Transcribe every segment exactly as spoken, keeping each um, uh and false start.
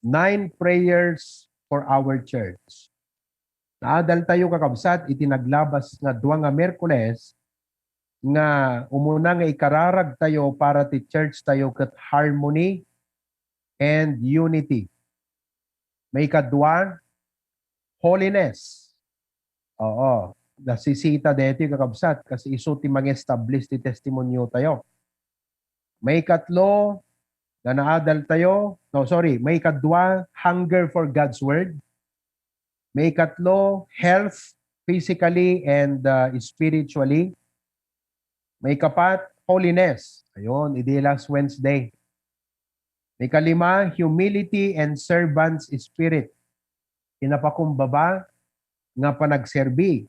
nine prayers for our church. Naadal tayo, kakabsat, iti naglabas nga dua nga Miyerkules nga umuna nga ikararag tayo para ti church tayo ket harmony and unity. Maikadua, holiness. Oo, nasisita daytoy, kakabsat, kas isu ti mangestablish ti testimonio tayo. Maikatlo, nga naadal tayo, no, sorry, maikadua, hunger for God's word. Maikatlo, health, physically and uh, spiritually. Maikapat, holiness. Ayun, idi last Wednesday. Mikalima, humility and servant's spirit. Kinapakumbaba nga panagserbi.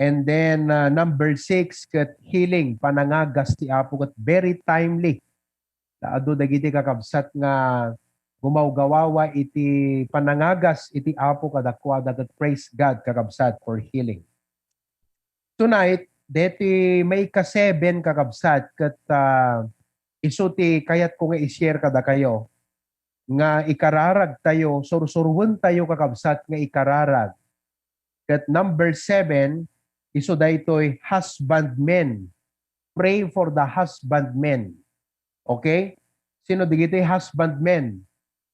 And then, uh, number six, ket healing, panangagas ti Apo, ket very timely. Ta adu dagiti kakabsat nga gumawgawawa iti panangagas iti Apo kadakuada, ket praise God, kakabsat, for healing. Tonight, deti maika-seven, kakabsat, ket, ah, isu ti kayatko nga i-share kadakayo nga ikararag tayo, sursuruentayo, kakabsat, nga ikararag. Ket number seven, isu daytoy husbandmen. Pray for the husbandmen. Okay? Sino digiti husbandmen?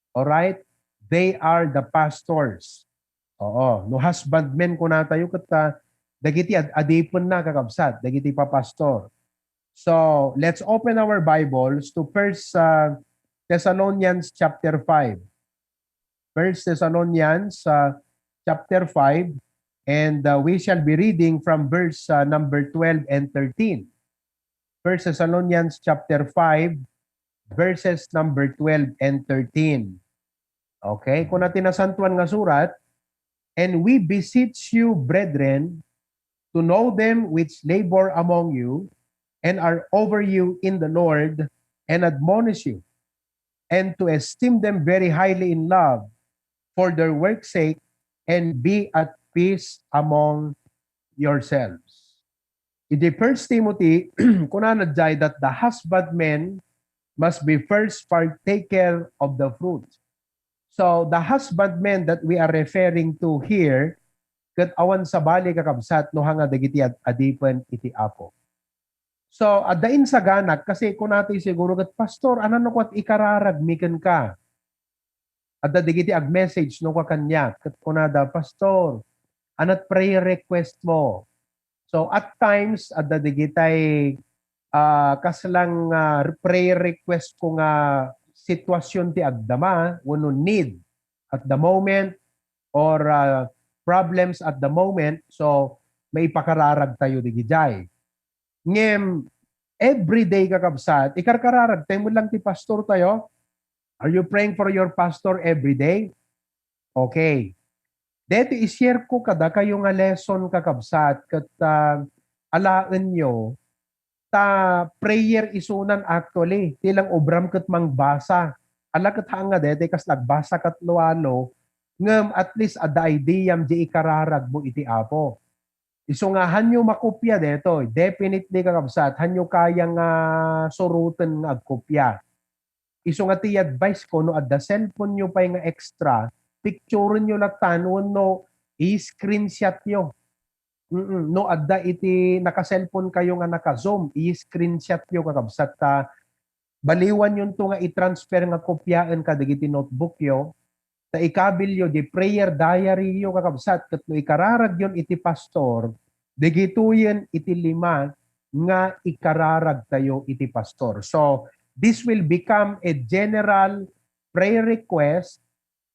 Alright? They are the pastors. Oo. No husbandmen kunatayo, ket, ah, dagiti ad-, adipenna, kakabsat, dagiti papastor. So, let's open our Bibles to First, uh, Thessalonians chapter five. First Thessalonians, uh, chapter five, and, uh, we shall be reading from verse, uh, number twelve and thirteen. First Thessalonians chapter five, verses number twelve and thirteen. Okay, kuna ti Nasantuan nga Surat, "And we beseech you, brethren, to know them which labor among you and are over you in the Lord and admonish you, and to esteem them very highly in love for their work's sake, and be at peace among yourselves." Iti First Timothy, kunana jay that the husbandmen must be first partaker of the fruit. So, the husbandmen that we are referring to here, ket awan sabali, kakabsat, no hanga dagiti ad-, adipen iti Apo. So, adda insaganak, kasi kunati siguro ket, "Pastor, anan no kuat ikararagmi kenka?" Adda dagiti ag-message no kaniak, ket kunada, "Pastor, anat prayer request mo?" So, at times, adda dagitay, ah, kaslang, ah, prayer request ko nga sitwasyon ti agdama, wenno need at the moment, or, ah, problems at the moment. So, maipakararag tayo digijay. Ngem, everyday, kakabsat, ikarkararag tayo met lang ti pastor tayo. Are you praying for your pastor every day? Okay. Deti i-share ko kadakayo nga lesson, kakabsat, ket, ah, alaenyo, ta prayer isunan actually, ti lang obram ket mangbasa. Ala ket haan nga deti kas nagbasa ket lualo, ngem at least adda ideam di ikararagmo iti Apo. Isu nga hanyo makopia detoy, definitely, kakabsat, hanyo kaya nga suroten nga agkopia. Isu nga ti advice ko, no adda cellphone nyo pay nga extra, picturen nyo latan wenno i-screenshot nyo. Mm, no adda iti naka-cellphone kayo nga naka-Zoom, i-screenshot nyo, kakabsat, ta baliwan yonto nga i-transfer nga kopiaen kadagiti notebook yo, ta ikabilyo di prayer diary yo, kakabsat, ket no ikararagyon iti pastor, dagitoyen iti lima nga ikararagtayo iti pastor. So, this will become a general prayer request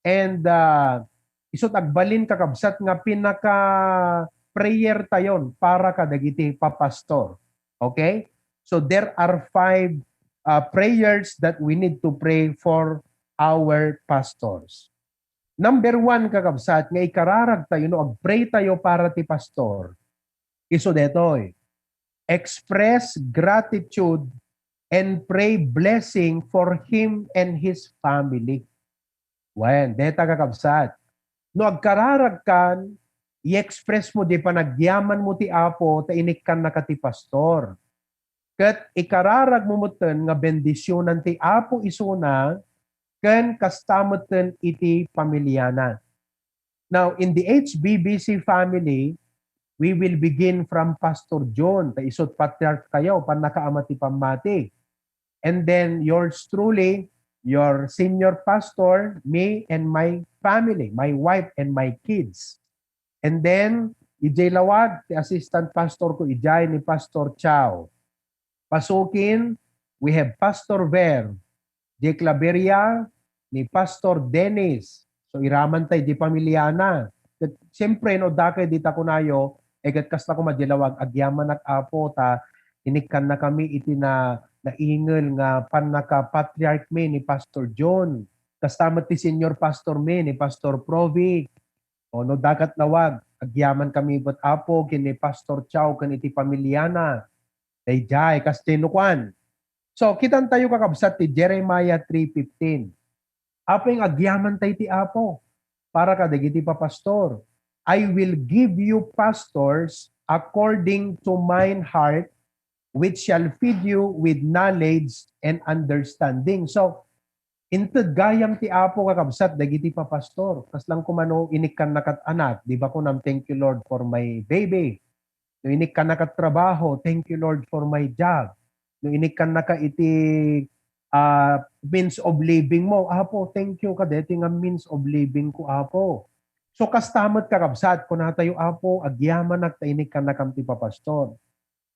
and, ah, isut' agbalin, kakabsat, nga pinaka-prayer tayon para kadagiti papastor. Okay? So, there are five, ah, prayers that we need to pray for our pastors. Number one, kakabsat, nga ikararag tayo no agpray tayo para ti pastor, isu detoy, express gratitude and pray blessing for him and his family. Wen, deta, kakabsat, no agkararagkan, i-express mo di panagyaman mo ti Apo ta inikkannaka ti pastor. Ket ikararag mo metten nga bendisionan ti Apo isuna, ken kasta metten iti pamiliana. Now, in the H B B C family, we will begin from Pastor John. Ta isut patriarch kayo, pannakaama ti pammati. And then yours truly, your senior pastor, me and my family, my wife and my kids. And then, ijay lawag, ti assistant pastor ko, ijay ni Pastor Chow. Pasukin, we have Pastor Ver, Jake Laberia, ni Pastor Dennis. So, iraman tay di pamiliana. Ket, siyempre, no, dakay dita kunayo, eh, ket kasta koma di lawag, agyamanak, Apo, ta inikkannakami iti na, naingel nga pannaka-patriarch mi ni Pastor John. Kasta met ti senior pastor mi ni Pastor Provi. O, no, dakat lawag, agyamankami met, Apo, ken ni Pastor Chow ken iti pamiliana. Daydiay, kas ti nukuan. So, kitantayo, kakabsat, ti Jeremiah three fifteen. Apay nga agyamantay ti Apo para kadagiti papastor? "I will give you pastors according to mine heart, which shall feed you with knowledge and understanding." So, inted gayam ti Apo, kakabsat, dagiti papastor. Kasla koma no inikkannakat anak, di ba kunam, "Thank you, Lord, for my baby." No inikkannaka trabaho, "Thank you, Lord, for my job." No inikkannaka iti, ah, means of living mo, "Apo, thank you kadeti nga means of living ko, Apo." So, kasta met, kakabsat, kunatayo, "Apo, agyamanak ta inikkannakam ti papastor."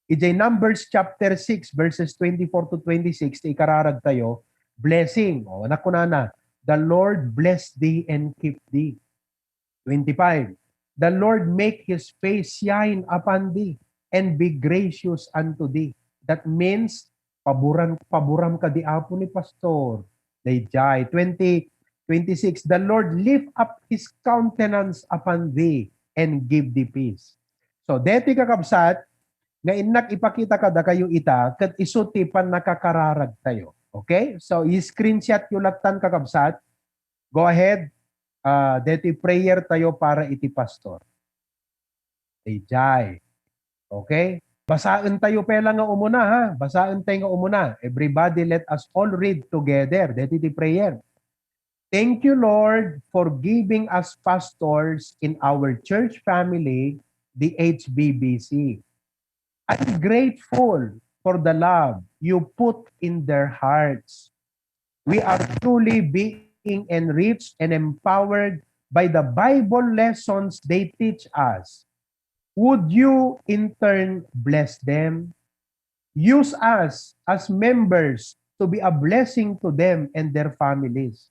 Idiay Numbers chapter six, verses twenty-four to twenty-six, ti ikararagtayo, blessing. O, nakunana, "The Lord bless thee and keep thee." Twenty-five, "The Lord make his face shine upon thee and be gracious unto thee." That means, paboran, paboram kadi, Apo, ni pastor. Daydiay. Twenty, twenty-six, "The Lord lift up his countenance upon thee and give thee peace." So, deti, kakabsat, nga innak ipakita kadakayo ita, ket isu ti pannakakararagtayo. Okay? So, i-screenshot yo lattan, kakabsat. Go ahead. Ah, deti prayer tayo para iti pastor. Daydiay. Okay? Basaen tayo pay la nga umuna, ha? Basaen tayo nga umuna. Everybody, let us all read together. Deti ti prayer. "Thank you, Lord, for giving us pastors in our church family, the H B B C. I'm grateful for the love you put in their hearts. We are truly being enriched and empowered by the Bible lessons they teach us. Would you, in turn, bless them? Use us as members to be a blessing to them and their families.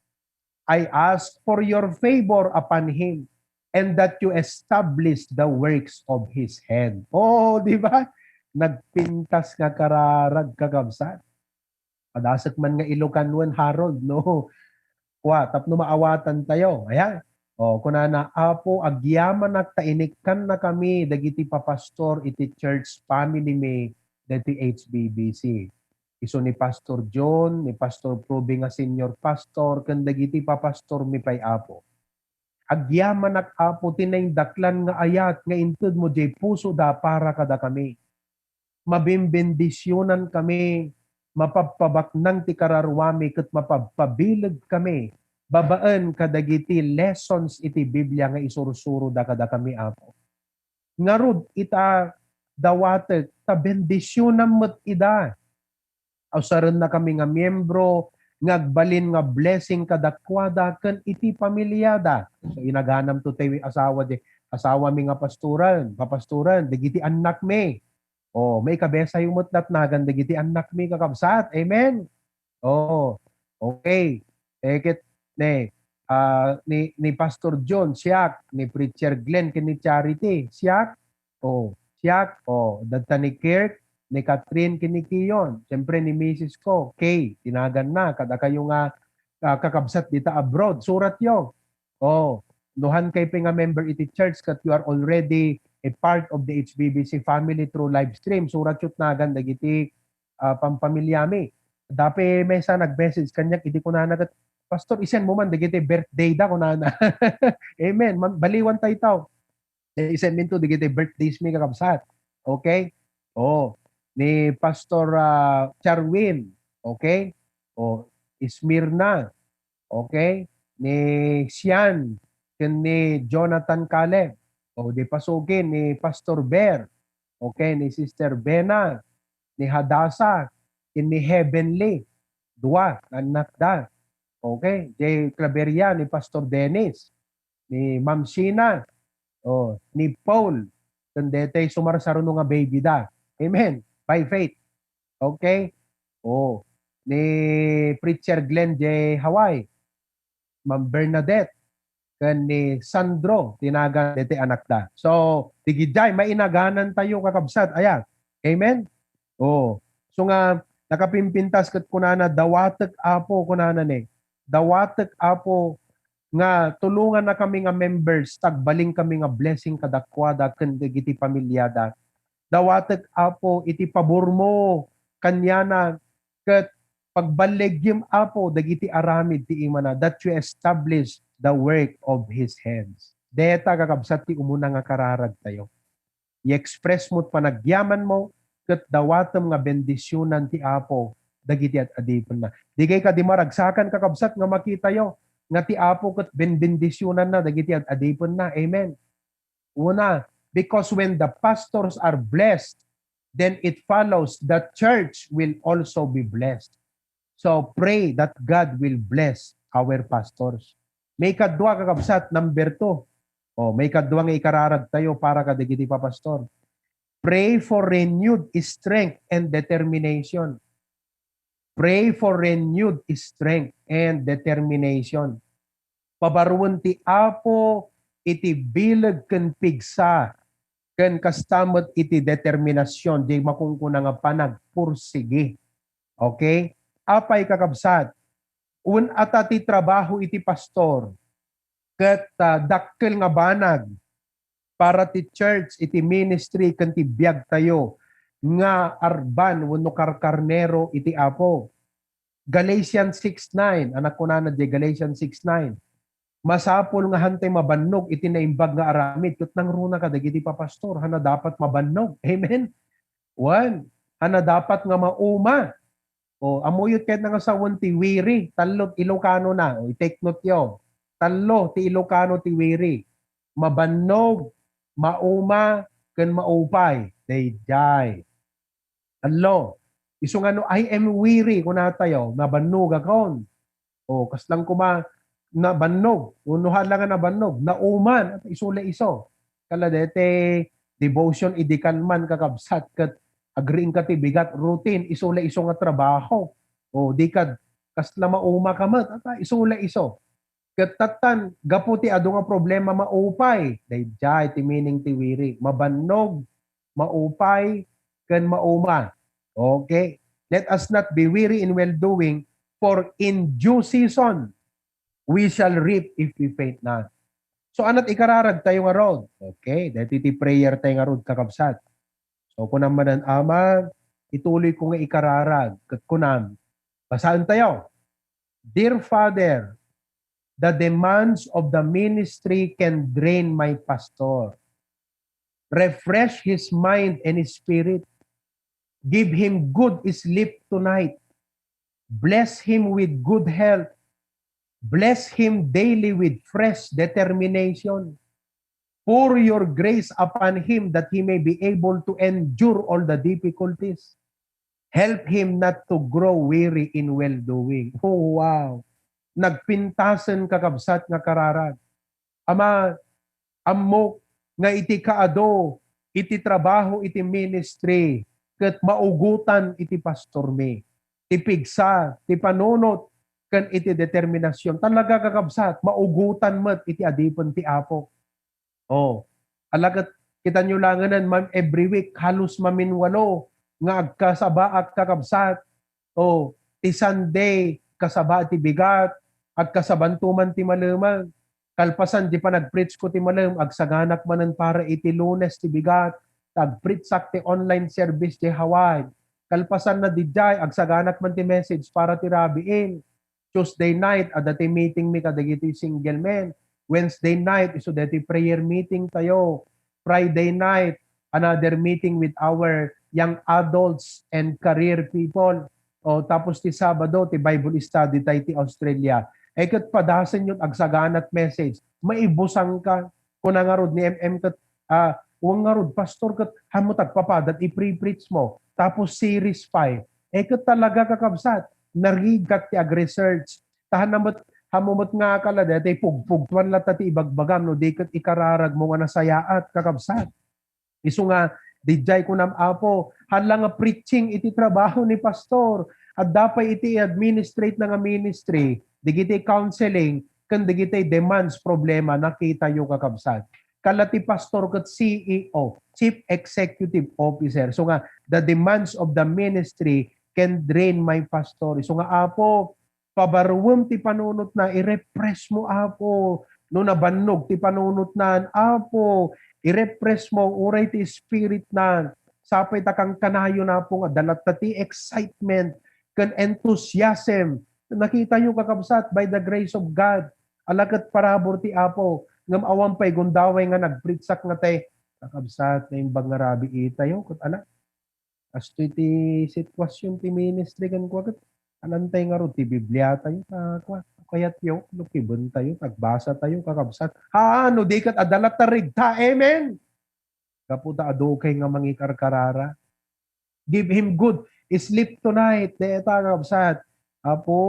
I ask for your favor upon him, and that you establish the works of his hand." Oh, di ba? Nagpintas nga kararag, kakabsat. Padasek man nga Ilocanuen, Harold, no? Kua, tapno maawatan tayo. Ayan. O, kunana, "Apo, agyamanak ta inikkannakami dagiti papastor iti church family mi dagiti H B B C. Isu ni Pastor John, ni Pastor Probe nga senior pastor, ken dagiti papastor mi pay, Apo. Agyamanak, Apo, ti naindaklan nga ayat nga intedmo diay pusoda para kadakami. Mabimbendisionankami, mapabpabaknang ti kararuami, ket mapabpabilegkami babaen kadagiti lessons iti Biblia nga isursuroda kadakami, Apo. Ngarud ita dawatek ta bendisionam met ida. Usarennakami nga miembro nga agbalin nga blessing kadakuada ken iti pamiliada." So, inaganamto tay asawa di, asawami nga pastoran, papastoran, dagiti annakmi. O, maikabesayo met natnagan dagiti annakmi, kakabsat. Amen? O, okay. Eh, ket, ne, ah, ni, ni Pastor John, siak, ni Preacher Glenn, ken ni Charity, siak. O, siak, o, dadta ni Kirk, ni Catherine, ken ni Kion. Siyempre, ni misis ko, Kay, tinaganna, kadakayo nga, ah, kakabsat dita abroad. Suratyo. O, no, han kay pay nga member iti church ket you are already a part of the H B B C family through live stream, suratyo nagan dagiti, ah, pampamiliami. Dape maysa nag-message kaniak, idi kunana ket, "Pastor, i-send mo man dagiti birthday da," kunana. Amen. Man, baliwan tayo. Eh, i-send minto dagiti birthdays mi, kakabsat. Okay? O, ni Pastor, ah, Charwin. Okay? O, Esmirna. Okay? Ni Sian, ken ni Jonathan Caleb. O, di pasuki ni Pastor Ber. Okay, ni Sister Bena, ni Hadassah, ken ni Heavenly. Dua, nga annakda. Okay, jay Claveria ni Pastor Dennis, ni Ma'am Sheena, o, ni Paul, ken detay sumarsaruno nga baby da. Amen. By faith. Okay? O, ni Preacher Glenn J. Hawaii, Ma'am Bernadette, ken ni Sandro, ti nagan deti anakda. So, digidiay, mainaganantayo, kakabsat. Aya. Amen? O. So nga, nakapimpintas ket kunana, "Dawatek, Apo," kunana ni. "Dawatek, Apo, nga tulongannakami nga members, ta agbalin kami nga blessing kadakuada ken dagiti pamiliada. Dawatek, Apo, iti pabormo kaniana, ket pagballigyem, Apo, dagiti aramid ti imana, that you establish the work of his hands." Deta, kakabsat, ti umuna nga kararagtayo. I-express mo ti panagyamanmo, ket dawatem nga bendisionan ti Apo dagiti ad-adipenna. Di kay kadi maragsakan, kakabsat, nga makitayo nga ti Apo ket benbendisionanna dagiti ad-adipenna. Amen. Una, because when the pastors are blessed, then it follows the church will also be blessed. So pray that God will bless our pastors. Maikadua, kakabsat, number two. O, maikadua nga ikararagtayo para kadagiti papastor. Pray for renewed strength and determination. Pray for renewed strength and determination. Pabaruen ti Apo iti bileg ken pigsa, ken kasta met iti determinasion, di makunkuna nga panagpursigi. Okay? Apay, kakabsat, un-ata ti trabaho iti pastor, ket, ah, dakkel nga banag para ti church, iti ministry, ken ti biagtayo nga arban wenno karkarnero iti Apo. Galatians six nine, anak kunana di Galatians six nine, "Masapul nga hantay mabannog iti naimbag nga aramid, ket nangruna kadagiti papastor, hana dapat mabannog." Amen? Wen, hana dapat nga mauma. O, ammok ket nga sawen ti weary, tallo ti Ilocano na. O, i-take note yo. Tallo ti Ilocano ti weary. Mabannog, mauma, ken maupay. Daydiay. Tallo. Isu nga no, "I am weary," kunatayo, nabannogakon. O, kasla koma, nabannog. Wenno hala nga nabannog, nauman, isu la isu. Kala dete devotion idi kalman, kakabsat, ket agriingka ti bigat, routine, isu la isu nga trabaho. O, di kad, kasla mauma ka met, ata, isu la isu. Ket tattan, gapu ti adu nga problema, maupay. Daydiay ti meaning ti weary. Mabannog, maupay, ken mauma. Okay? "Let us not be weary in well-doing, for in due season we shall reap if we faint not." So, anat ikararagtayo ngarud? Okay, daytoy ti prayer tayo ngarud, kakabsat. So, kunam manen, "Ama, ituloy ko nga ikararag," ket kunam, basaen tayo. "Dear Father, the demands of the ministry can drain my pastor. Refresh his mind and his spirit. Give him good sleep tonight. Bless him with good health. Bless him daily with fresh determination. Pour your grace upon him that he may be able to endure all the difficulties. Help him not to grow weary in well-doing." Oh, wow. Nagpintasen, kakabsat, nga kararag. Ama, ammok nga iti kaadu, iti trabaho, iti ministry, ket maugotan iti pastormi. Ti pigsa, ti panunot, ken iti determinasion. Talaga, kakabsat, maugotan met iti adipen ti Apo. Oh, ala ket, kitanyo langen, ma'am, every week, halos maminwalo nga agkasabaak, kakabsat. Oh, ti Sunday, kasaba ti bigat, agkasabanto man ti malem. Kalpasan di panag-preach ko ti malem, agsaganak manen para iti Lunes ti bigat, ta ag-preachak ti online service di Hawaii. Kalpasan na didiay, agsaganak man ti message para ti rabiin. Tuesday night, adda ti meeting mi kadagiti single men. Wednesday night, isu daytoy prayer meeting tayo. Friday night, another meeting with our young adults and career people. O, tapos ti Sabado, ti Bible study tayo ti Australia. Eh, ket padasenyo ti agsaganat message. Maibusangka. Kuna ngarud ni M M ket, ah, "Wen ngarud, Pastor, ket haanmo ti agpapadat i-pre-preach mo. Tapos series pay." Eh, ket talaga, kakabsat, narigat ti ag-research. Ta haanna met, haanmo met nga kala, daytoy pugpugtoan latta ti ibagbagam no di ket ikararagmo nga nasayaat, kakabsat. Isu nga, didiay kunam, "Apo, haan la nga preaching iti trabaho ni pastor. Adda pay iti i-administrate na nga ministry, dagiti counseling, ken dagiti demands, problema, nakitayo, kakabsat." Kala ti pastor ket C E O, Chief Executive Officer. So nga, the demands of the ministry can drain my pastor. So nga, "Apo, pabaruem ti panunotna, i-refresh mo, Apo. No nabannog ti panunotnan, Apo, i-refresh mo, uray ti spiritnan. Sapay ta kankanayon, Apo, nga adda latta ti excitement ken enthusiasm." Nakitayo, kakabsat, by the grace of God. Ala ket parabur ti Apo, ngem awan pay gundaway nga nagpreachak nga tay, kakabsat, naimbag nga rabii tayo, ket ala, kastoy ti situasion ti ministry kenkuana, ket anantay ngarud ti Biblia tayo, ta kua, kayatyo, lukiben tayo, agbasa tayo, kakabsat. Haan, no di ket adda latta regta. Amen. Gapu ta adu kay nga mangikarkarara. Give him good sleep tonight. Deta, kakabsat. Apo,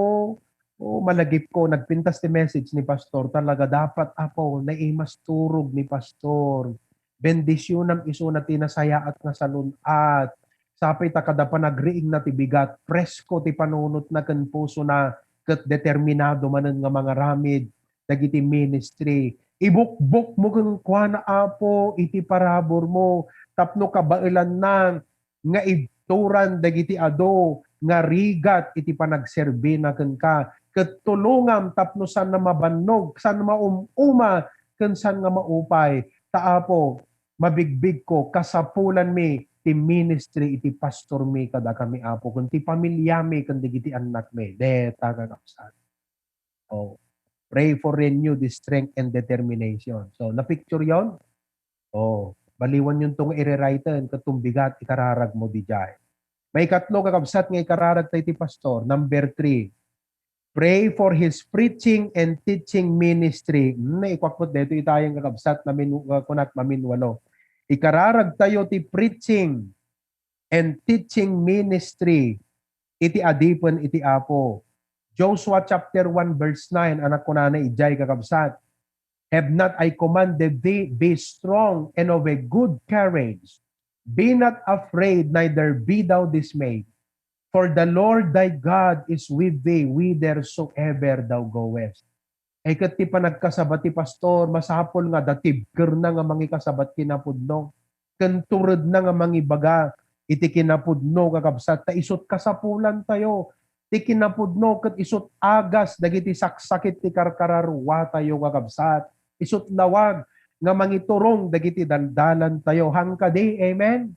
oh, malagipko, nagpintas ti message ni Pastor. Talaga, dapat, Apo, naimas turog ni Pastor. Bendisyonam isuna ti nasayaat nga salun-at. Sapay ta kada panagriingna ti bigat, presko ti panunotna ken pusona, ket determinado manen nga mangaramid dagiti ministry. Ibukbokmo kenkuana, Apo, iti paraburmo tapno kabaelanna nga ibturan dagiti adu nga rigat iti panagserbina kenka, ket tulongam tapno saan nga mabannog, saan nga maum-uma, ken saan nga maupay. Ta, Apo, mabigbigko, kasapulanmi ti ministry iti pastormi kadakami, Apo, ken ti pamiliami ken dagiti annakmi. Deta, kakabsat. Oh, pray for renewed strength and determination. So, na-picture yon? Oh, baliwan yun tong i-rewrite-en ket tumbigat ikararagmo didiay. Maikatlo, kakabsat, nga ikararag tayo ti pastor. Number three, pray for his preaching and teaching ministry. Hmm, naikuakpot dito itayang, kakabsat, na minu-, uh, kunat maminwalo. Ikararag tayo ti preaching and teaching ministry iti adipen iti Apo. Joshua chapter one verse nine, anak kunana idiay, kakabsat, "Have not I commanded thee? Be strong and of a good courage. Be not afraid, neither be thou dismayed. For the Lord thy God is with thee whithersoever thou goest." Ay ket ti panagkasabat ti pastor, masapul nga datibkerna nga mangikasabat kinapudno, ken turedna nga mangibaga iti kinapudno, kakabsat, ta isut' kasapulantayo ti kinapudno ket isut' agas dagiti saksakit ti karkararua tayo, kakabsat. Isut' lawag nga mangiturong dagiti daldalantayo. Haan kadi, amen?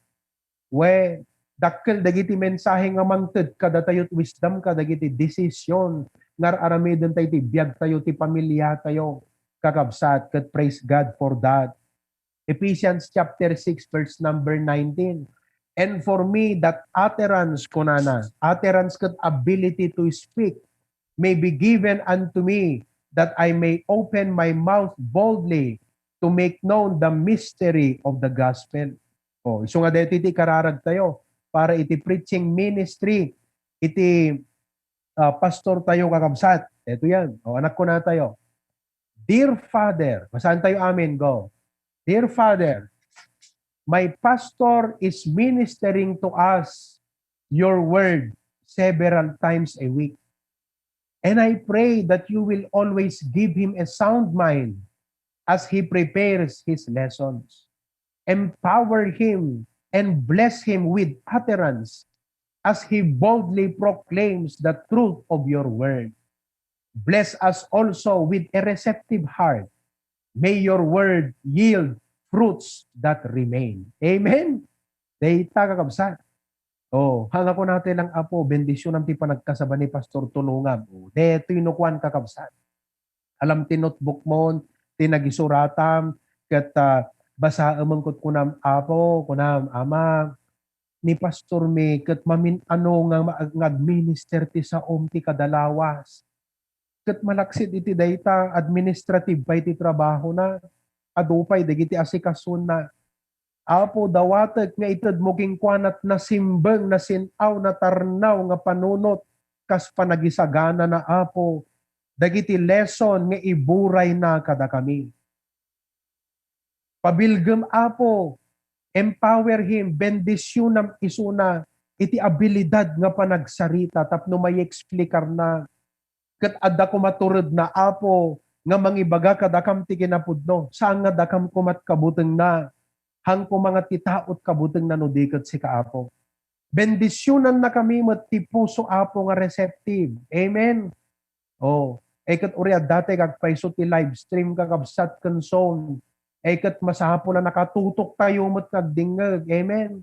We, dakkel dagiti mensahe nga mangted kadatayo ti wisdom kadagiti desisyon nga ar-aramiden tayo ti biag tayo, ti pamilya tayo, kakabsat, ket praise God for that. Ephesians chapter six, verse number nineteen. "And for me that utterance," kunana, utterance ket ability to speak, "may be given unto me, that I may open my mouth boldly to make known the mystery of the gospel." Oh, isu nga daytoy ti ikararag tayo para iti preaching ministry, iti, ah, pastor tayo, kakabsat. Ito yan. O, anak ko na tayo. Dear Father, basahan tayo, amen, go. "Dear Father, my pastor is ministering to us your word several times a week. And I pray that you will always give him a sound mind as he prepares his lessons. Empower him and bless him with utterance as he boldly proclaims the truth of your word. Bless us also with a receptive heart. May your word yield fruits that remain." Amen? Dayta, kakabsat. Oh, hangako natin lang, Apo, bendisyonam ti panagkasaba ni Pastor, tulongam. Oh, detoy no kuan, kakabsat. Alam ti notebook mo, ti nagisuratam, ket, ah, basaem ket kunam, Apo, kunam, Ama, ni pastor mi ket mamin-ano nga ma-, nga agminister ti saom ti kadalawas. malaksid iti dayta, administrative pay ti trabahona. Adu pay dagiti asikasona. Apo, dawatek nga itedmo kenkuana ti nasimbeng, nasin-aw, natarnaw nga panunot kas panagisaganana, Apo, dagiti lesson nga iburayna kadakami. Pabilgem, Apo, empower him, bendisyonam isuna iti abilidad nga panagsarita tapno maieksplikarna. Ket adda koma turedna, Apo, nga mangibaga kadakam ti kinapudno. Saan nga dakam koma ti kabutengna. Haan koma nga ti tao ti kabutengna no di ket sika, Apo. Bendisyonannakami met ti puso, Apo, nga receptive. Amen. Oh, ay ket uray adda tay agpayso ti live stream, kakabsat, ken sound. Ay ket masapul a nakatutok tayo met nga agdingngeg. Amen.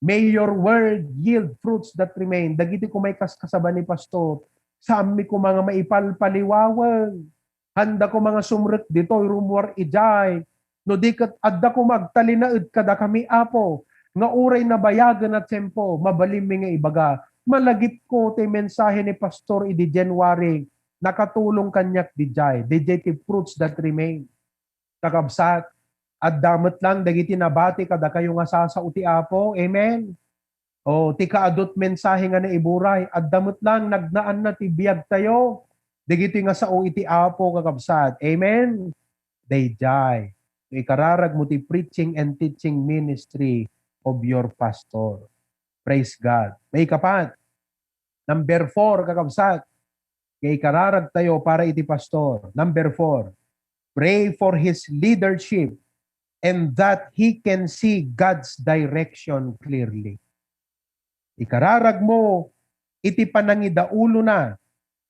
May your word yield fruits that remain. Dagiti koma a kaskasaba ni Pastor, saanmi koma nga maipalpaliwaweng. Haanda koma nga sumrek ditoy, rummuar idiay. No di ket adda koma agtalinaed kadakami, Apo, nga uray nabayagen a tiempo, mabalinmi nga ibaga, malagipko ti mensahe ni Pastor idi January, nakatulong kaniak didiay, didiay ti fruits that remain. Kakabsat, adda met lang dagiti nabati kadakayo nga sasao ti Apo. Amen. O, ti kaadut mensahe nga naiburay, adda met lang nagnaanna ti biagtayo. Dagitoy nga sao iti Apo, kakabsat. Amen. Daydiay. Ikararag mo ti preaching and teaching ministry of your pastor. Praise God. Maikapat. Number four, kakabsat, nga ikararag tayo para iti pastor. Number four, pray for his leadership and that he can see God's direction clearly. Ikararag mo iti panangidaulona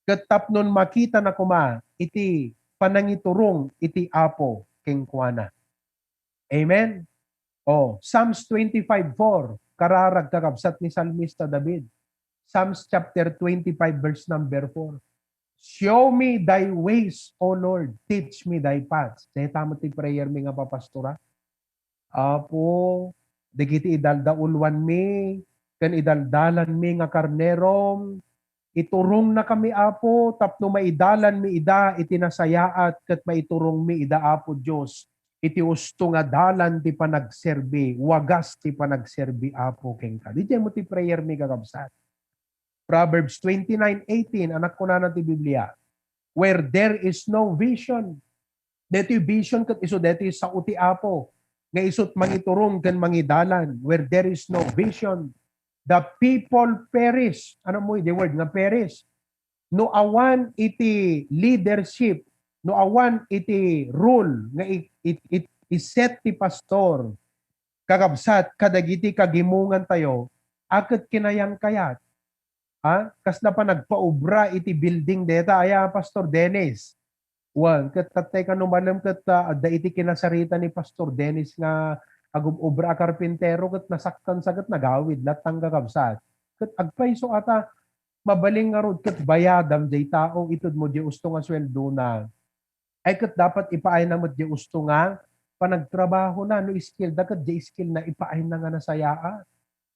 ket tapnon makitana koma iti panangiturong iti Apo kenkuana. Amen? Oh, Psalms twenty-five four, kararag, kakabsat, ni Salmista David. Psalms chapter twenty-five, verse number four. "Show me thy ways, O Lord. Teach me thy paths." Dayta met ti prayer mi nga papastora. Apo, dagiti idaldaulwanmi ken idaldalanmi nga karnerom, iturongnakami, Apo, tapno maidalanmi ida iti nasayaat ket maiturongmi ida, Apo Dios, iti usto nga dalan ti panagserbi, wagas ti panagserbi, Apo, kenka. Didiay met ti prayer mi, kakabsat. Proverbs twenty-nine eighteen, anak, kunana ti Biblia, "Where there is no vision," daytoy vision ket isu daytoy sao ti Apo nga isut mangiturong ken mangidalan. "Where there is no vision, the people perish." Ano mo, the word nga perish? No awan iti leadership, no awan iti rule nga i-, i-, i-, iset ti pastor, kakabsat, kadagiti kagimongan tayo, a ket kinayangkayat. Ha? Kasla pa nagpaubra iti building deta, aya, Pastor Dennis? Wen, ket tatay ka numalem ket, ah, adda iti kinasarita ni Pastor Dennis nga agub-ubra a karpintero ket nasaktan sa ket nagawid latta, kakabsat. Ket agpayso ata, mabalin ngarud ket bayadam jay tao, ited mo jay usto nga sueldona. Ay ket dapat ipaayna met jay usto nga panagtrabahona, no skill da ket jay skill na ipaayna nga nasayaat.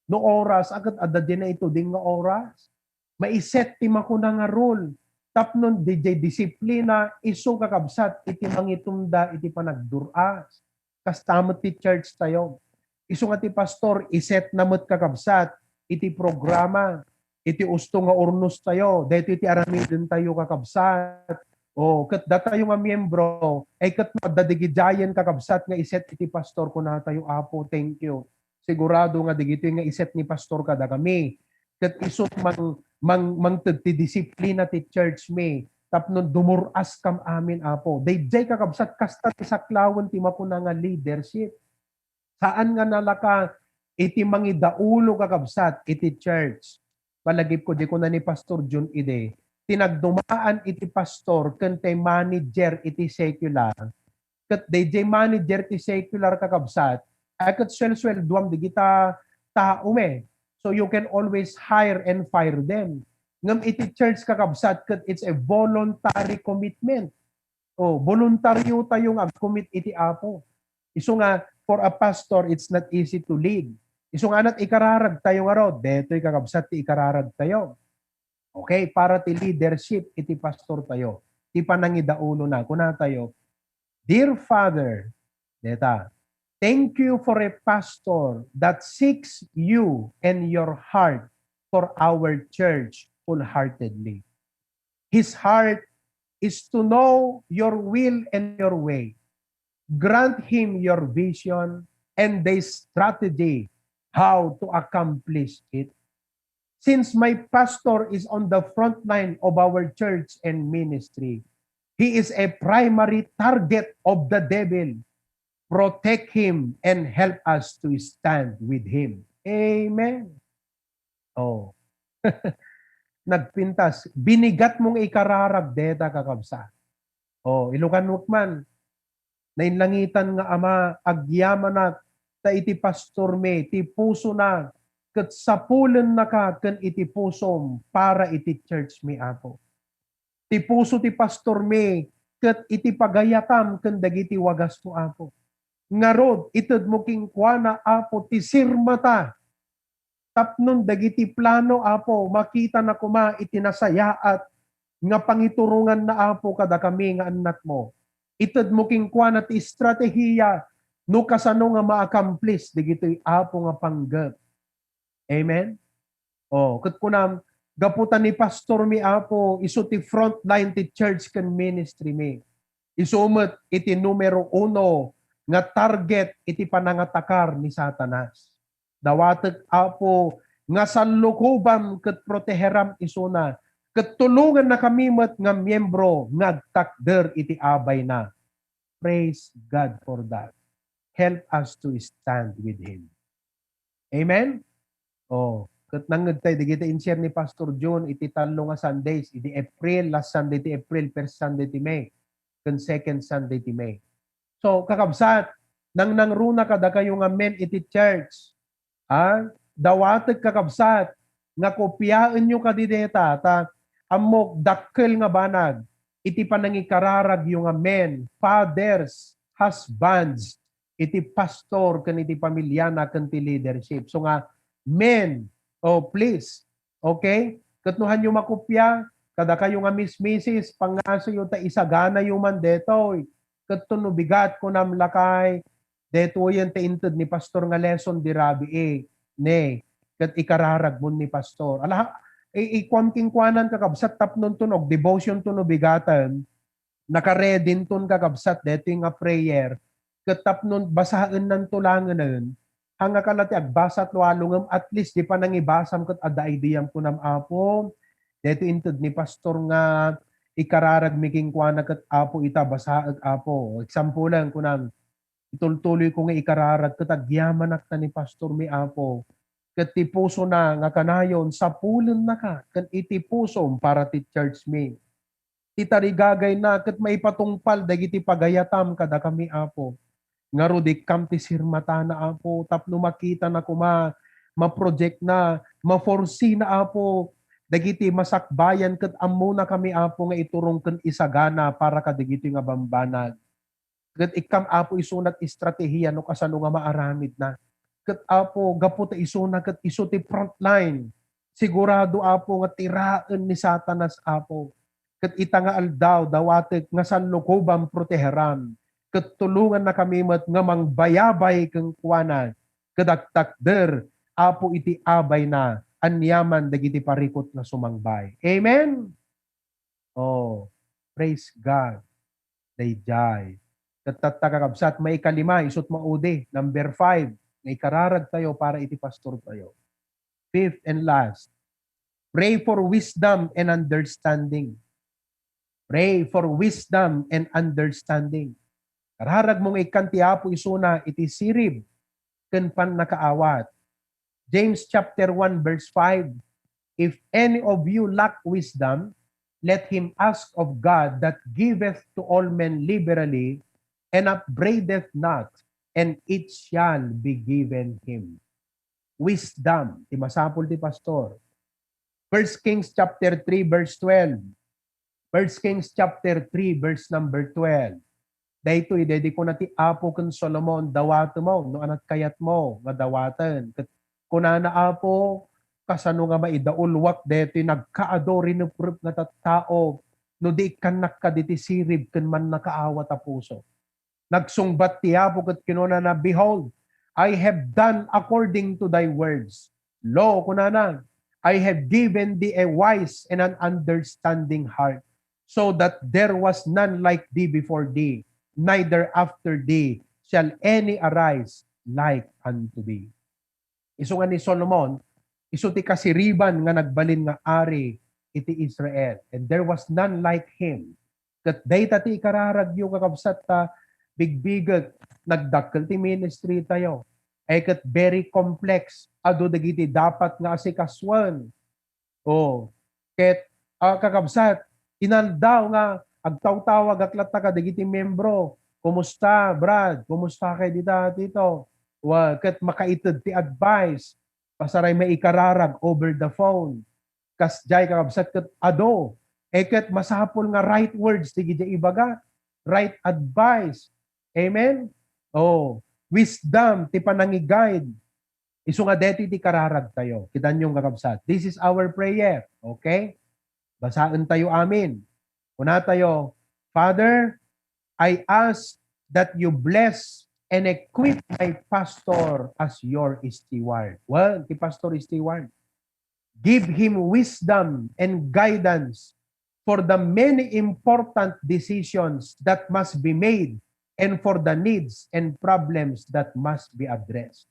No oras, a ket adda jay naituding nga oras. Maiset ti makuna nga rule. Tapno didiay disiplina, isu, kakabsat, iti mangitumda iti panagdur-as. Kasta met ti church tayo. Isu nga ti pastor, iset na met, kakabsat, iti programa, iti usto nga urnos tayo, daytoy ti aramiden tayo, kakabsat. O, ket datayo nga miembro, ay ket no adda digidiayen, kakabsat, nga iset iti pastor, kuna tayo, "Apo, thank you. Sigurado nga digitoy nga iset ni pastor kadakami ket isut mang-, mang-, mangted ti disiplina ti church mi tapno dumur-askam amin, Apo." Daydiay, kakabsat, kasta ti saklawen ti makuna nga leadership. Saan nga nalaka iti mangidaulo, kakabsat, iti church. Malagipko, di kuna ni Pastor Jun idi, ti nagdumaan iti pastor ken ti manager iti secular. Ket daydiay manager ti secular, kakabsat, ay ket suelsueldoam digita tao, me. So you can always hire and fire them. Ngem iti church, kakabsat, ket it's a voluntary commitment. O, boluntaryo tayo nga agcommit iti Apo. Isu nga, for a pastor, it's not easy to lead. Isu nga, anat ikararag tayo ngarud, daytoy, kakabsat, ti ikararag tayo. Okay, para ti leadership iti pastor tayo. ti panangidaulona. Kunatayo, "Dear Father," deta, "thank you for a pastor that seeks you and your heart for our church wholeheartedly. His heart is to know your will and your way. Grant him your vision and the strategy how to accomplish it. Since my pastor is on the front line of our church and ministry, he is a primary target of the devil. Protect him and help us to stand with him." Amen. Oh. Nagpintas. Binigat mong ikararag deta, kakabsat. Oh, Ilocano man. Nainlangitan nga Ama, agyamanak ta iti pastormi, ti pusona, ket sapulennaka ken iti pusom para iti church mi, Apo. Ti puso ti pastormi ket iti pagayatam ken dagiti wagasmo, Apo. Ngarud, itedmo kenkuana, Apo, ti sirmata tapno dagiti plano, Apo, makitana koma iti nasayaat nga pangituronganna, Apo, kadakami nga annakmo. Itedmo kenkuana ti estratehiya no kasano nga ma-accomplish dagitoy, Apo, nga panggep. Amen? Oh, ket kunam, gapu ta ni pastormi, Apo, isu ti frontline ti church ken ministry mi. Isu met iti numero uno nga target iti panangatakar ni Satanas. Dawatek, Apo, nga sallukobam ket proteheram isuna, ket tulongannakami met nga miembro nga agtakder iti abayna. Praise God for that. Help us to stand with Him. Amen? Oh, ket nangngegtay dagiti inshare ni Pastor Jun iti tallo nga Sundays, iti April, last Sunday ti April, first Sunday ti May, ken second Sunday ti May. So, kakabsat, nangnangruna kadakayo nga men iti church. Ah, dawatek, kakabsat, nga kopiaenyo kadi deta, ta ammok dakkel nga banag iti panangikararagyo nga men, fathers, husbands, iti pastor ken iti pamiliana ken ti leadership. So nga, men, oh, please, okay? Ket no hanyo makopia, kadakayo nga mismisis, pangngasuyo ta isaganayo man detoy. Ket no bigat, kunam lakay, detoyen ti inted ni pastor nga lesson di rabii, ne, ket ikararagmon ni pastor. Ala, i-, ikuam kenkuanan, kakabsat, tapnon tunog, devotion to no bigaten, nakaredinton, kakabsat, detoy nga prayer, ket tapnon basaennanto langenen, hanga ka la ti agbasat no alongem, at least di panangibasam ket adda ideyam, kunam, Apo, detoy inted ni pastor nga ikararagmi kenkuana ket, Apo, ita, basaek, Apo. Example lang, kunam, itultuloyko nga ikararag ket agyamanak ta ni pastormi, Apo. Ket ti pusona nga kanayon, sapulennaka ken iti pusom para ti church mi. Ti tarigagayna ket maipatungpal dagiti pagayatam kadakami, Apo. Ngarud, ikkam ti sirmatana, Apo, tapno makitana koma, ma-projectna, ma-foreseena, Apo, dagiti masakbayan ket ammonakami, Apo, nga iturong ken isagana para kadagitoy nga bambanag. Ket ikkam, Apo, isuna ti estratehiya no kasano nga maaramidna. Ket, Apo, gapu ta isuna ket isu ti frontline, sigurado, Apo, nga tiraen ni Satanas, Apo. Ket ita nga aldaw, dawatek nga sallukobam, proteheram, ket tulongannakami met nga mangbayabay kenkuana, ket agtakder, Apo, iti abayna, aniaman dagiti parikut nga sumangbay. Amen. Oh, praise God. Daydiay. Ket tatta, kakabsat, maikalima, isut' maudi, number five, nga ikararag tayo para iti pastor tayo. Fifth and last, pray for wisdom and understanding. Pray for wisdom and understanding. Kararag mo nga ikkan ti Apo isuna iti sirib ken pannakaawat. James chapter one verse five, "If any of you lack wisdom, let him ask of God that giveth to all men liberally and upbraideth not, and it shall be given him." Wisdom, ti masapul ti pastor. First Kings chapter three verse twelve. First Kings chapter three, verse number twelve. Daytoy, daydi kuna ti Apo ken Solomon, "Dawatemo no ania ti kayatmo nga dawaten." Ket kunana, "Apo, kasano nga maidaulwak daytoy nagkaadu rineprep nga tattao? no di ikkannak kadi ti sirib ken mannakaawat a puso. Nagsungbat ti Apo ket kinunana, "Behold, I have done according to thy words." "Lo," kunana, "I have given thee a wise and an understanding heart, so that there was none like thee before thee, neither after thee shall any arise like unto thee." Isu nga ni Solomon, isu ti kasiriban nga nagbalin nga ari iti Israel. And there was none like him. Ket dayta ti ikararagyo, kakabsat, ta bigbigek, nagdakkel ti ministry tayo. Ay ket very complex. Adu dagiti dapat nga asikasuen. Oh, ket, ah, kakabsat, inaldaw nga agtawtawagak latta kadagiti membro. "Kumusta, Brad? Kumusta kay dita, Tito?" Wa, ket makaited ti advice. Pasaray maikararag over the phone. Kasdiay, kakabsat, ket adu. E ket masapul nga right words ti gidi ibaga. Right advice. Amen? Oh, wisdom ti panangiguide. Isu nga deti ti kararag tayo. Kitanyo, kakabsat. This is our prayer. Okay? Basaen tayo amin. Kuna tayo, "Father, I ask that you bless and equip my pastor as your steward." Well, ti Pastor Steward. "Give him wisdom and guidance for the many important decisions that must be made and for the needs and problems that must be addressed.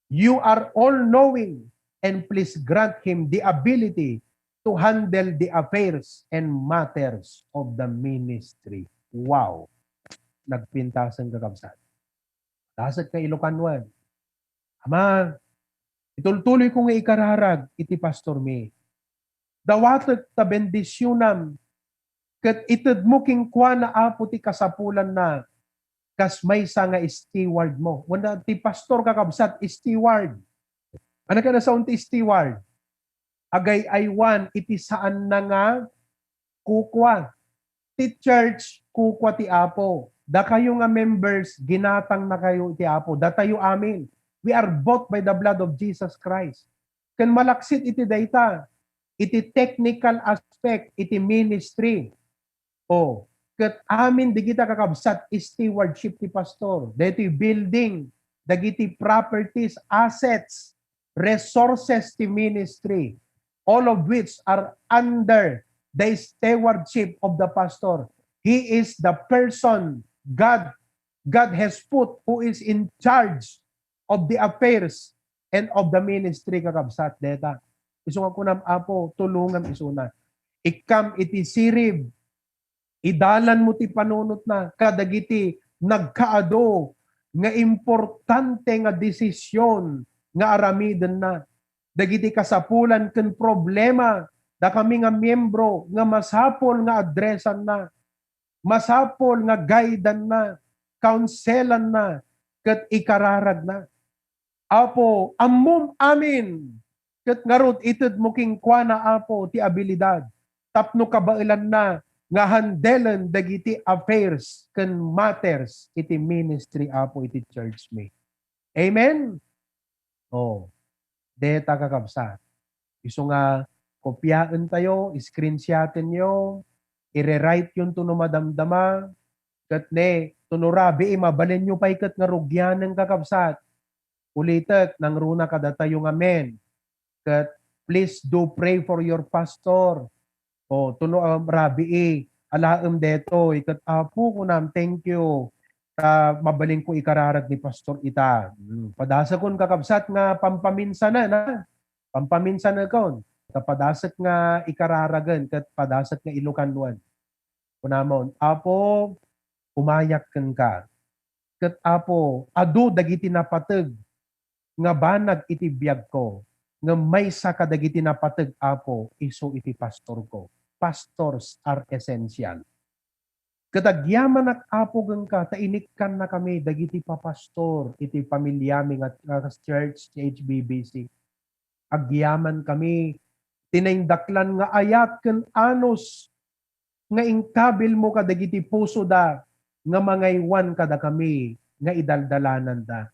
You are all-knowing, and please grant him the ability to handle the affairs and matters of the ministry." Wow! Nagpintasen, kakabsat. Dasek nga Ilocanwan. "Ama, itultuloy ko nga ikararag iti pastor mi. Dawatek ta bendisionam, ket itedmo kenkuana, Apo, ti kasapulanna kas maysa nga steward mo." Wen, ti pastor, kakabsat, steward. Ano ka nasaon ti steward? Agay-aywan iti saanna nga kukua. Ti church, kukua ti Apo. Dakayo nga members, ginatangnakayo iti Apo. Datayo amin, we are bought by the blood of Jesus Christ. Ken malaksid iti dayta, iti technical aspect iti ministry. O, ket amin digita, kakabsat, stewardship ti pastor. Daytoy building, dagiti properties, assets, resources ti ministry, all of which are under the stewardship of the pastor. He is the person God, God has put who is in charge of the affairs and of the ministry, kakabsat, deta. Isu nga kunam, Apo, tulongam isuna. Ikkam iti sirib, idalanmo ti panunotna kadagiti nagkaadu nga importante nga desisyon nga aramidenna. Dagiti kasapulan ken problema dakami nga miembro nga masapul nga addressanna, masapul nga guidanna, counselanna, ket ikararagna. Apo, ammom amin, ket ngarud itedmo kenkuana, Apo, ti abilidad tapno kabaelanna nga handelen dagiti affairs ken matters iti ministry, Apo, iti church mi. Amen? Oh, deta, kakabsat. Isu nga kopiaentayo, screenshotenyo, ire-writeyon to no madamdama, ket ne, to no rabii, mabalinyo pay ket nga rugianen, kakabsat. Ulitek, nangruna kadatayo nga men. Ket please do pray for your pastor. O, to no, um, rabii, alaem detoy. Ket, "Apo," kunam, "thank you. Ta mabalinko ikararag ni pastor ita." Hmm, padasekon, kakabsat, nga pampaminsanen, ha? Pampaminsanekon. Ta padasek nga ikararagen, ket padasek nga Ilocanwan. Kunamon, "Apo, umayak kenka. Ket, Apo, adu dagiti napateg nga banag iti biagko, ngem maysa kadagiti napateg, Apo, isu iti pastorko." Pastors are essential. Ket agyamanak, Apo, kenka, ta inikkannakami dagiti papastor iti pamiliami nga, nga church, ti H B B C. Agyamankami ti naindaklan nga ayat ken anus nga inkabilmo kadagiti pusoda nga mangaywan kadakami nga idaldalananda.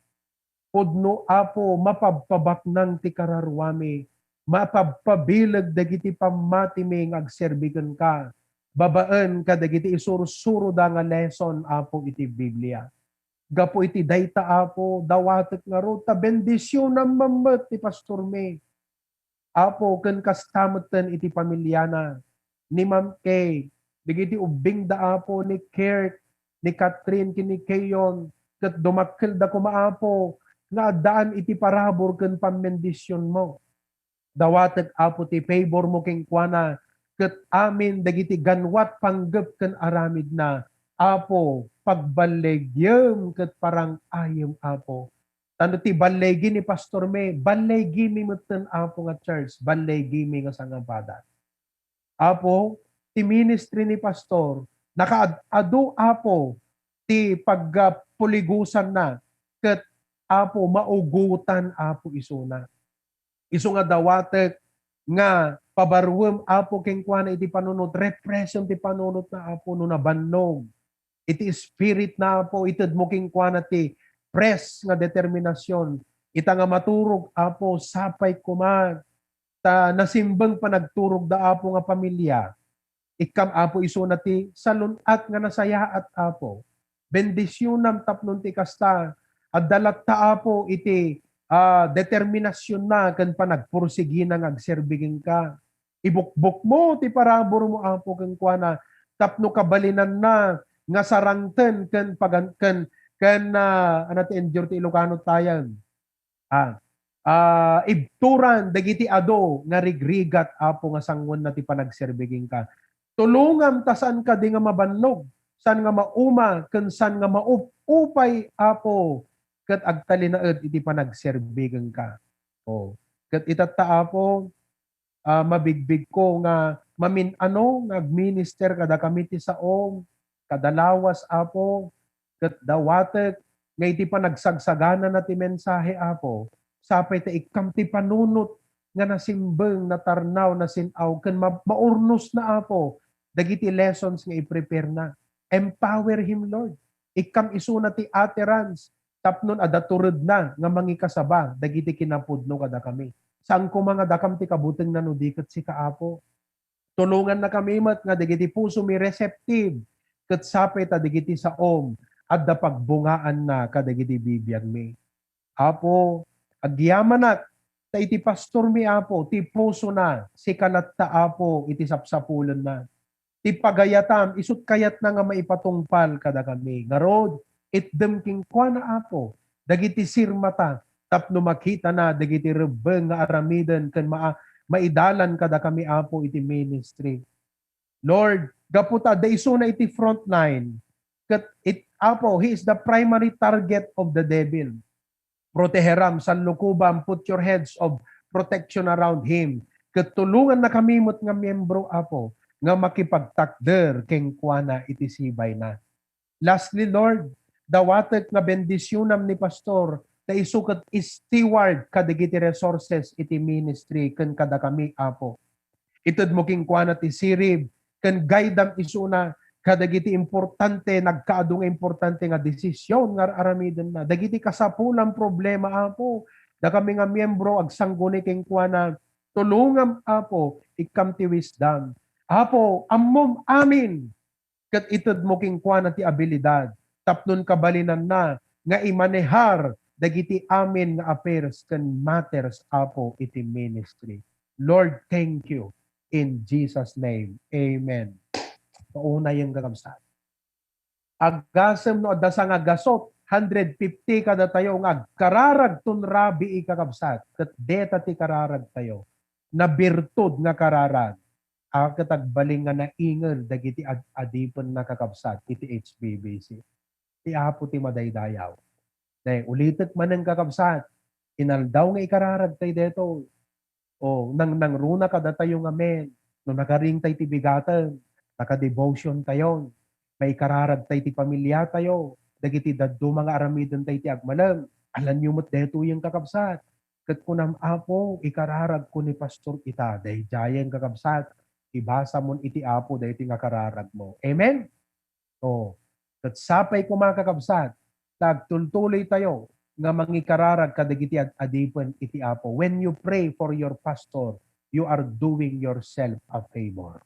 Pudno, Apo, mapabpabaknang ti kararuami, mapabpabileg dagiti pammatimi nga agserbi kenka. babaen kadagiti isursuroda nga lesson, Apo, iti Biblia. Gapu iti dayta, Apo, dawatek ngarud ta bendisionam met ti pastormi. Apo, ken kasta metten iti pamiliana, ni Ma'am Kay, dagiti ubbingda, Apo, ni Kirk, ni Catherine, ken ni Keyon, ket dumakkelda koma, Apo, nga addaan iti parabur ken pammendisionmo. Dawatek, Apo, ti favormo kenkuana, ket amin dagiti ganwat panggep ken aramidna, Apo, pagballigiem ket parang-ayem, Apo. Ta no ti balligi ni pastormi, balligimi metten, Apo, nga church, balligimi nga sangabadan. Apo, ti ministry ni pastor, nakaad-adu, Apo, ti pagpuligusanna, ket, Apo, maugotan, Apo, isuna. Isu nga dawatek nga pabaruem, Apo, kenkuana iti panunot, refreshon ti panunotna, Apo, no nabannog. Iti spiritna, Apo, itedmo kenkuana ti press nga determinasion. Ita nga maturog, Apo, sapay koma, ta nasimbeng panagturogda, Apo, nga pamilya. Ikkam, Apo, isuna ti salun-at nga nasayaat, Apo. Bendisionam tapno ti kasta, adda latta, Apo, iti, ah, determinasionna ken panagpursigina nga agserbi kenka. Ibukbokmo ti paraburmo, Apo, kenkuana tapno kabalinanna nga sarangten ken pagan-, ken, ken, ah, ano ti endure ti Ilocano tayen? Ah, ah, ibturan dagiti adu nga rigrigat, Apo, nga sanguenna ti panagserbi kenka. Tulongam ta saan kadi nga mabannog, saan nga mauma, ken saan nga maup-upay, Apo, ket agtalinaed iti panagserbi kenka. Oh. Ket itatta, Apo, ah, mabigbigko nga mamin-ano nga agminister kadakami ti saom, kada lawas, Apo, ket dawatek nga iti panagsagsaganana ti mensahe, Apo, sapay ta ikkam ti panunot nga nasimbeng, natarnaw, nasin-aw, ken ma-, maurnosna, Apo, dagiti lessons nga i-prepare na. Empower him, Lord. Ikkam isuna ti utterance tapno adda turedna nga mangikasaba dagiti kinapudno kadakami. Saan koma nga dakam ti kabutengna no di ket sika, Apo. Tulongannakami met nga dagiti pusomi receptive, ket sapay ta dagiti saom adda pagbungaanna kadagiti bibiagmi. Apo, agyamanak ta iti pastormi, Apo, ti pusona, sika latta, Apo, iti sapsapulenna. Ti pagayatam, isut' kayatna nga maipatungpal kadakami. Ngarud, itdem kenkuana, Apo, dagiti sirmata tapno makitana dagiti rebbeng nga aramiden ken ma-, maidalan kadakami, Apo, iti ministry. Lord, gapu ta adda isuna iti frontline, ket it-, Apo, he is the primary target of the devil. Proteheram, sanlukobam, put your hedge of protection around him. Ket tulongannakami met nga miyembro, Apo, nga makipagtakder kenkuana iti sibayna. Lastly, Lord, dawatek nga bendisionam ni Pastor ta isu ket steward kadagiti resources iti ministry ken kadakami, Apo. Itedmo kenkuana ti sirib ken guide-am isuna kadagiti importante, nagkaadu nga importante nga desisyon nga ar-aramidenna. Dagiti kasapulan, problema, Apo, dakami nga miyembro agsangguni kenkuana, tulongam, Apo, ikkam ti wisdom. Apo, ammom amin ket itedmo kenkuana ti abilidad tapnon kabalinanna nga imanehar dagiti amin nga affairs ken matters, Apo, iti ministry. Lord, thank you. In Jesus' name, amen. Paunayen, kakabsat. Agasem no adda sangagasut, hundred fifty kadatayo nga agkararag ton rabii, kakabsat, ket deta ti kararagtayo. Nabirtud nga kararag. A, ket agbalin nga nainged dagiti ad-, adipenna, kakabsat, iti H B B C. Ti Apo ti madaydayaw. Nay, ulitek manen, kakabsat, inaldaw nga ikararagtay detoy. O, nang-, nangruna kadatayo ngamin, no nakaringtay ti bigaten, nakadevotion tayo, maikararagtay ti pamiliatayo, dagiti dadduma nga aramidentay ti agmalem. Alanyo met detoyen, kakabsat. Ket kunam, Apo, ikararagko ni Pastor ita. Daydiayen, kakabsat, ibasamon iti Apo daytoy nga kararagmo. Amen? O, ket sapay koma, kakabsat, ta agtultuloytayo nga mangikararag kadagiti ad-adipen iti Apo. When you pray for your pastor, you are doing yourself a favor.